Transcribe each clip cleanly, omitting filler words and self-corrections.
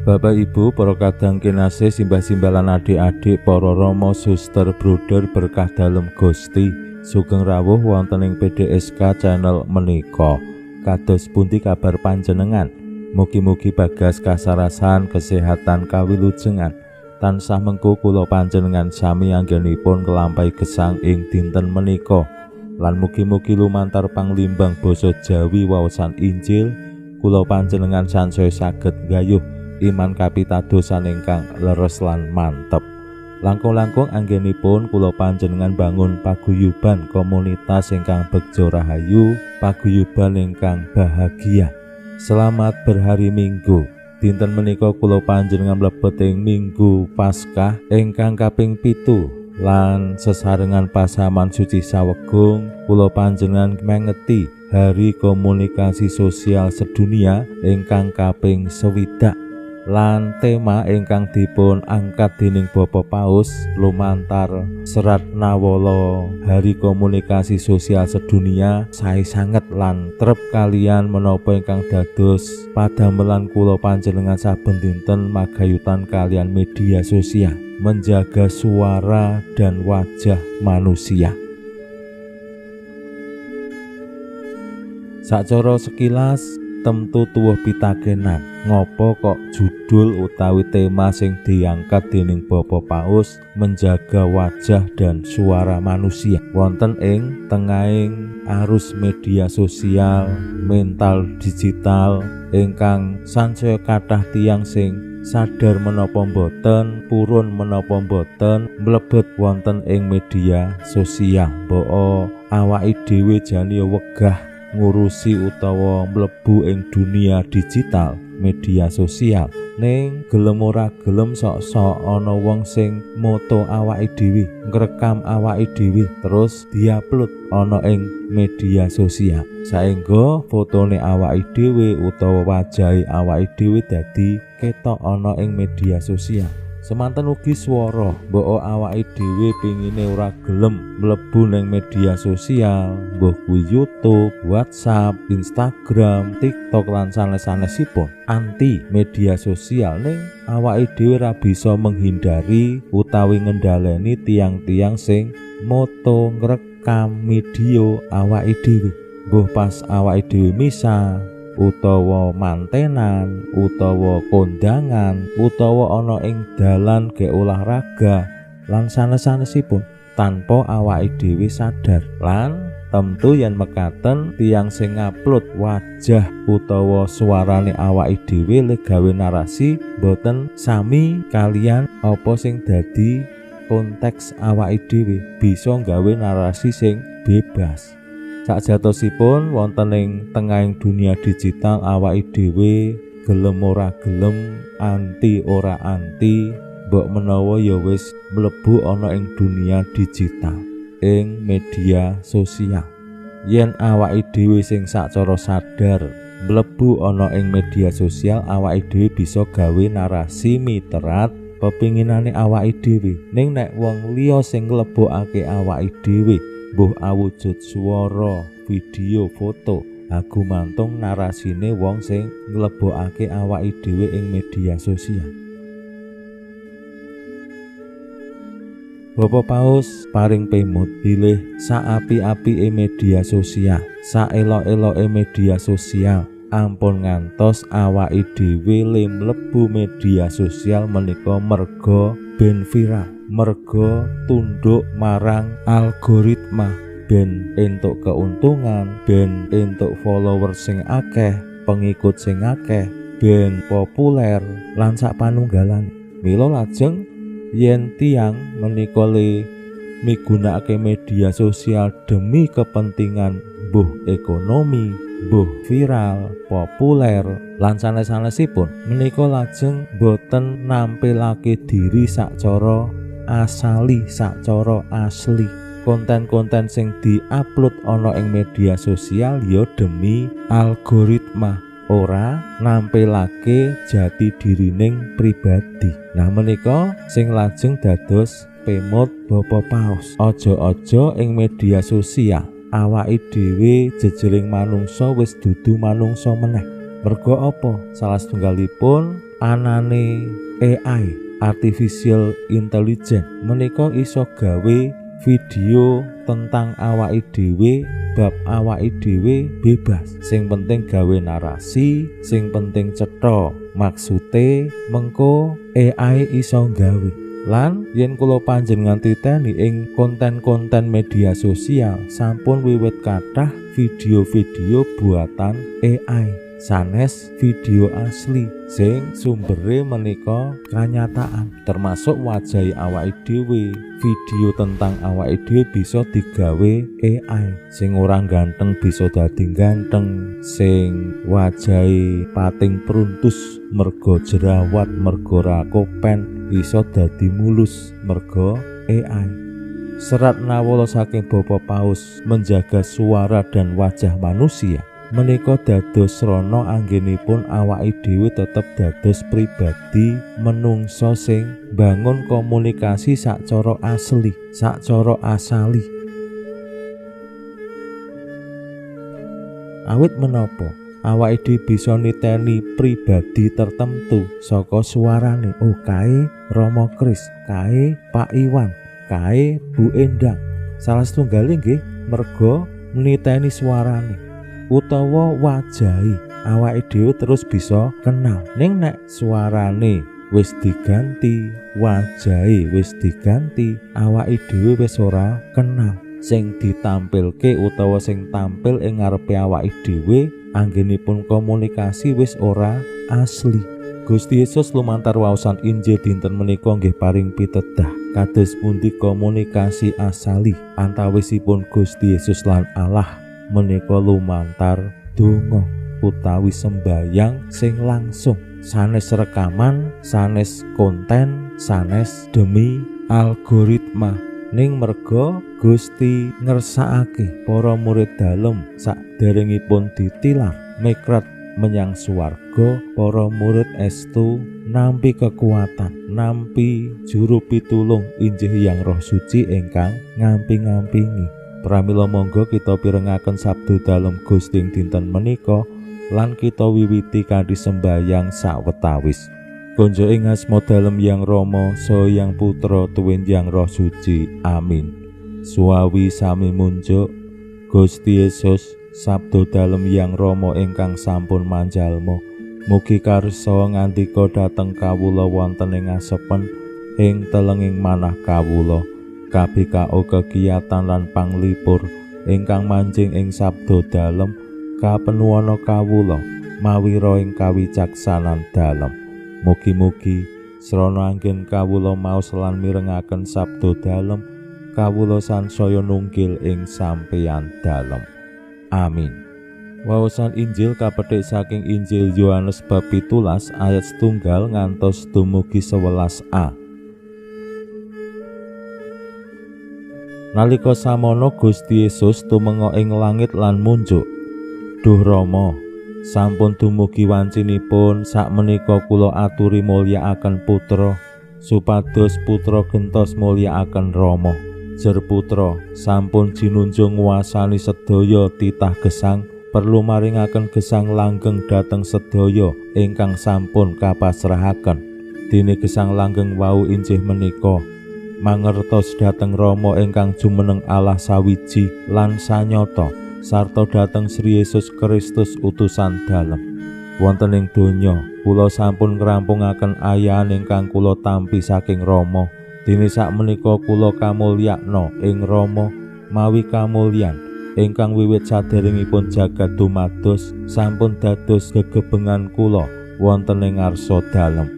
Bapak Ibu, para kadang kinasih, simbah-simbah lan adik-adik, para rama, suster, bruder berkah dalem Gusti, sugeng rawuh wonten ing PDSK channel menika. Kados pundi kabar panjenengan? Mugi-mugi bagas kasarasan, kesehatan kawilujengan. Tansah mengku kula panjenengan sami anggenipun nglampahi gesang ing dinten menika. Lan mugi-mugi lumantar panglimbang basa Jawi waosan Injil, kula panjenengan sansaya saged nggayuh iman kapitadosan ingkang leres lan mantep. Langkung-langkung anggenipun kula panjenengan bangun paguyuban komunitas ingkang begja rahayu, paguyuban ingkang bahagia. Selamat berhari Minggu. Dinten menika kula panjenengan mlebet ing Minggu Paskah ingkang kaping 7 lan sesarengan pasaman suci sawegung kula panjenengan mengeti Hari Komunikasi Sosial Sedunia ingkang kaping 60. Lan tema ingkang dipun angkat dening Bapak Paus lumantar serat nawala Hari Komunikasi Sosial Sedunia sae sanget lan trep kalian menapa ingkang dados padamelan kula panjenengan saben dinten magayutan kalian media sosial, menjaga suara dan wajah manusia. Sacara sekilas temtu tuwuh pitakenan, ngopo kok judul utawi tema sing diangkat dening Bapak Paus menjaga wajah dan suara manusia wonten ing tengahing arus media sosial, mental digital ingkang sansaya kathah tiyang sing sadar menapa mboten, purun menapa mboten mlebet wonten ing media sosial. Mbok awake dhewe jane wegah ngurusi utawa mlebu ing dunia digital media sosial, ning gelem ora gelem sok-sok ana wong sing moto awake dhewe, ngrekam awake dhewe terus diupload ana ing media sosial, saengga fotone awake dhewe utawa wajahe awake dhewe dadi ketok ana ing media sosial. Semanten ugi swara, mbok awake dhewe pengine ora gelem mlebu ning media sosial, mbuh kuwi YouTube, WhatsApp, Instagram, TikTok lan sanes-sanesipun, anti media sosial, ning awake dhewe ora bisa menghindari utawi ngendhaleni tiang-tiang sing moto ngrekam video awake dhewe. Mbuh pas awake dhewe misa utawa mantenan, utawa kondangan, utawa ana ing dalan ge olahraga lan sanes-sanesipun tanpa awake dhewe sadar. Lan tentu yen mekaten tiyang sing ngupload wajah utawa suarane awake dhewe le gawe narasi boten sami kalian apa sing dadi konteks awake dhewe, bisa gawe narasi sing bebas. Sakjatosipun wonten ing tengahing dunia digital awake dhewe gelem ora gelem, anti ora anti, mbok menawa ya wis mlebu ana ing dunia digital, ing media sosial. Yen awake dhewe sing sacara sadar mlebu ana ing media sosial, awake dhewe bisa gawe narasi miterat pepinginane awake dhewe. Ning nek wong liya sing nglebokake awake dhewe, mbuh awujud swara, video, foto, agumantung narasine wong sing nglebokake awake dhewe ing media sosial. Bapak Paus paring pemut bilih saapi-apike media sosial, saelok-eloke media sosial, ampun ngantos awake dhewe le mlebu media sosial menika merga ben viral, merga tunduk marang algoritma, ben entuk keuntungan, ben entuk follower sing akeh, pengikut sing akeh, ben populer lan sak panunggalan. Mila lajeng yen tiyang menika le migunakake media sosial demi kepentingan mbuh ekonomi, mbuh viral, populer lan sanes-sanesipun, menika lajeng boten nampilake diri sacara asali, sacara asli. Konten-konten sing diupload ana ing media sosial ya demi algoritma, ora nampilake jati dirining pribadi. Nah menika sing lajeng dados pemot Bapak Paus. Aja-aja ing media sosial awake dhewe jejering manungsa wis dudu manungsa meneh. Mergo apa? Salah setunggalipun anane AI, artificial intelligence, menika iso gawe video tentang awake dhewe, bab awake dhewe bebas. Sing penting gawe narasi, sing penting cetha maksude, mengko AI iso gawe. Lan yen kula panjenengan titeni ing konten-konten media sosial sampun wiwit kathah video-video buatan AI, sanes video asli sing sumbere menika kanyataan, termasuk wajahe awake dhewe. Video tentang awake dhewe bisa digawe AI, sing ora ganteng bisa dadi ganteng, sing wajahe pating pruntus mergo jerawat, mergo ra kopen iso dadi mulus mergo AI. Serat nawala saking Bapak Paus menjaga suara dan wajah manusia menika dados srana anggenipun awake dhewe tetep dados pribadi menungso sing bangun komunikasi sacara asli, sacara asali. Awit menapa awake dhewe bisa niteni pribadi tertentu saka suarane? Oh, kae Romo Kris, kae Pak Iwan, kae Bu Endang. Salah setunggal nggih mergo niteni suarane utawa wajahe, awake dhewe terus bisa kenal. Ning nek suarane wis diganti, wajahe wis diganti, awake dhewe wis ora kenal. Sing ditampilke utawa sing tampil ing ngarepe awake dhewe anggenipun komunikasi wis ora asli. Gusti Yesus lumantar waosan Injil dinten menika nggih paring pitedah kados pundi komunikasi asali antawisipun Gusti Yesus lan Allah menika lumantar donga utawi sembayang sing langsung, sanes rekaman, sanes konten, sanes demi algoritma. Ning merga Gusti ngersakake para murid dalem saderengipun ditilar mekrat menyang swarga, para murid estu nampi kekuatan, nampi juru pitulung injih Hyang Roh Suci ingkang ngamping-ngampingi. Pramila monggo kita pirengaken sabda dalem Gusti ing dinten menika lan kita wiwiti kanthi sembayang sawetawis. Konjo ing asma dalem Hyang Rama, saha Hyang Putra tuwin Hyang Roh Suci. Amin. Suwawi sami munjuk Gusti Yesus, sabda dalem Hyang Rama ingkang sampun manjalma, mugi karsa ngandika dhateng kawula wonten ing asepen ing telenging manah kawula. KBKO kegiatan lan panglipur ingkang manjing ing sabda dalem kapenuwana kawula mawira ing kawicaksanan dalem. Mugi-mugi srana anggen kawula maos lan mirengaken sabda dalem, kawula sansaya nunggil ing sampeyan dalem. Amin. Waosan Injil kapethik saking Injil Yohanes bab 17 ayat 1 ngantos dumugi 11a. Nalika samono Gusti Yesus tumenga ing langit lan munjuk, "Duh Rama, sampun dumugi wancinipun sakmenika kula aturi mulyakaken Putra, supados Putra gentos mulyakaken Rama. Jer Putra sampun jinunjung nguwasani sedaya titah gesang, perlu maringaken gesang langgeng dhateng sedaya ingkang sampun kapasrahaken. Dene gesang langgeng wau injih menika mangertos dhateng Rama ingkang jumeneng Allah sawiji lan sanyata, sarta dhateng Sri Yesus Kristus utusan dalem. Wonten ing donya kula sampun ngrampungaken ayahan ingkang kula tampi saking Rama. Dene sakmenika kula kamulyakna ing Rama mawi kamulyan ingkang wiwit saderengipun jagat dumados sampun dados gegebengan kula wonten ing ngarsa dalem.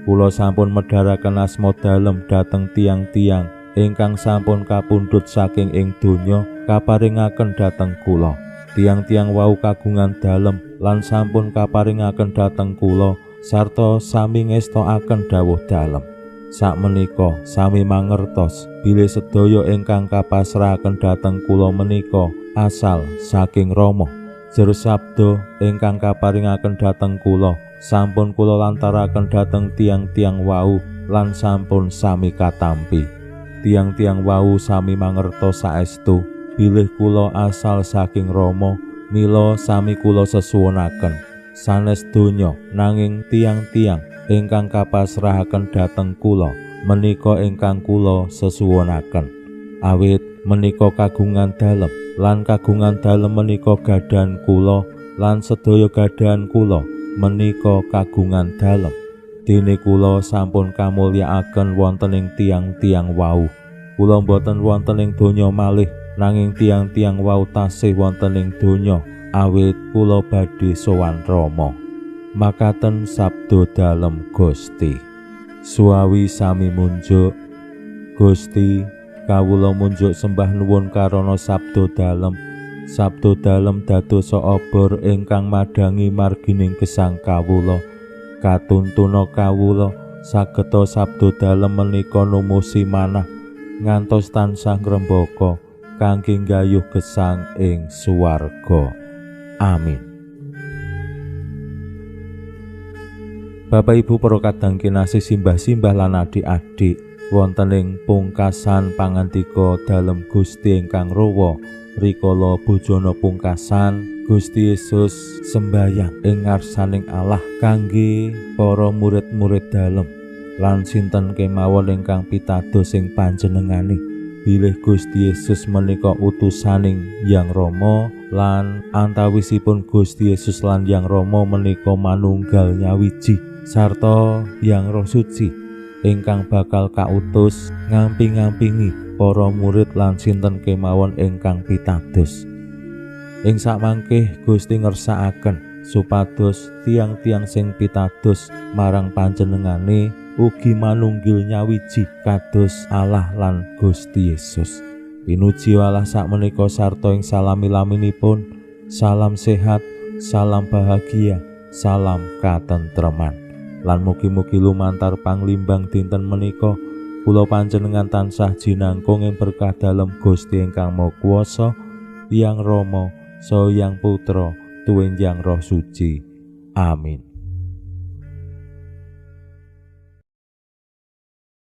Kula sampun medharaken asma dalem dhateng tiang-tiang ingkang sampun kapundhut saking ing donya kaparingaken dhateng kula. Tiang-tiang wau kagungan dalem lan sampun kaparingaken dhateng kula sarta sami ngestokaken dawuh dalem. Sakmenika sami mangertos bilih sedaya ingkang kapasrahaken dhateng kula menika asal saking Rama. Jer sabda ingkang kaparingaken dhateng kula sampun kula lantaraken dhateng tiang-tiang wau lan sampun sami katampi. Tiang-tiang wau sami mangertos saestu bilih kula asal saking Rama, mila sami kula sesuwunaken sanes donya, nanging tiang-tiang ingkang kapasrahaken dhateng kula menika ingkang kula sesuwunaken. Awit menika kagungan dalem lan kagungan dalem menika gadhahan kula lan sedaya gadhahan kula menika kagungan dalem. Dene kula sampun kamulyakaken wonten ing tiang-tiang wau. Kula mboten wonten ing donya malih, nanging tiang-tiang wau tasih wonten ing donya, awit kula badhe sowan Rama. Makaten sabda dalem Gusti. Suawi sami munjuk. Gusti, kawula munjuk sembah nuwun karana sabda dalem. Sabda dalem dadosa obor ingkang madhangi margining gesang kawula. Katuntuna kawula sageta sabda dalem menika numusi manah ngantos tansah ngrembaka kangge nggayuh gesang ing swarga. Amin. Bapak Ibu para kadang kinasih, simbah-simbah lan adik-adik, wonten ing pungkasan pangandika dalem Gusti ingkang rowa rikala bojona pungkasan, Gusti Yesus sembayang ing ngarsaning Allah kangge para murid-murid dalem lan sinten kemawon ingkang pitados ing panjenengane bilih Gusti Yesus menika utusaning Yang Rama lan antawisipun Gusti Yesus lan Yang Rama menika manunggal nyawiji sarta Yang Roh Suci ingkang bakal kautus ngamping-ngampingi para murid lan sinten kemawon ingkang pitados. Ing sakmangke Gusti ngersakaken supados tiang-tiang sing pitados marang panjenengane ugi manunggil nyawiji kados Allah lan Gusti Yesus. Pinuji Allah sakmenika sarta ing salami-laminipun. Salam sehat, salam bahagia, salam katentreman. Lan mugi-mugi lumantar panglimbang dinten menika kula panjenengan tansah jinangkung ing berkah dalem Gusti ingkang Maha Kuwasa, Hyang Rama, Saha Hyang Putra, tuwin Hyang Roh Suci. Amin.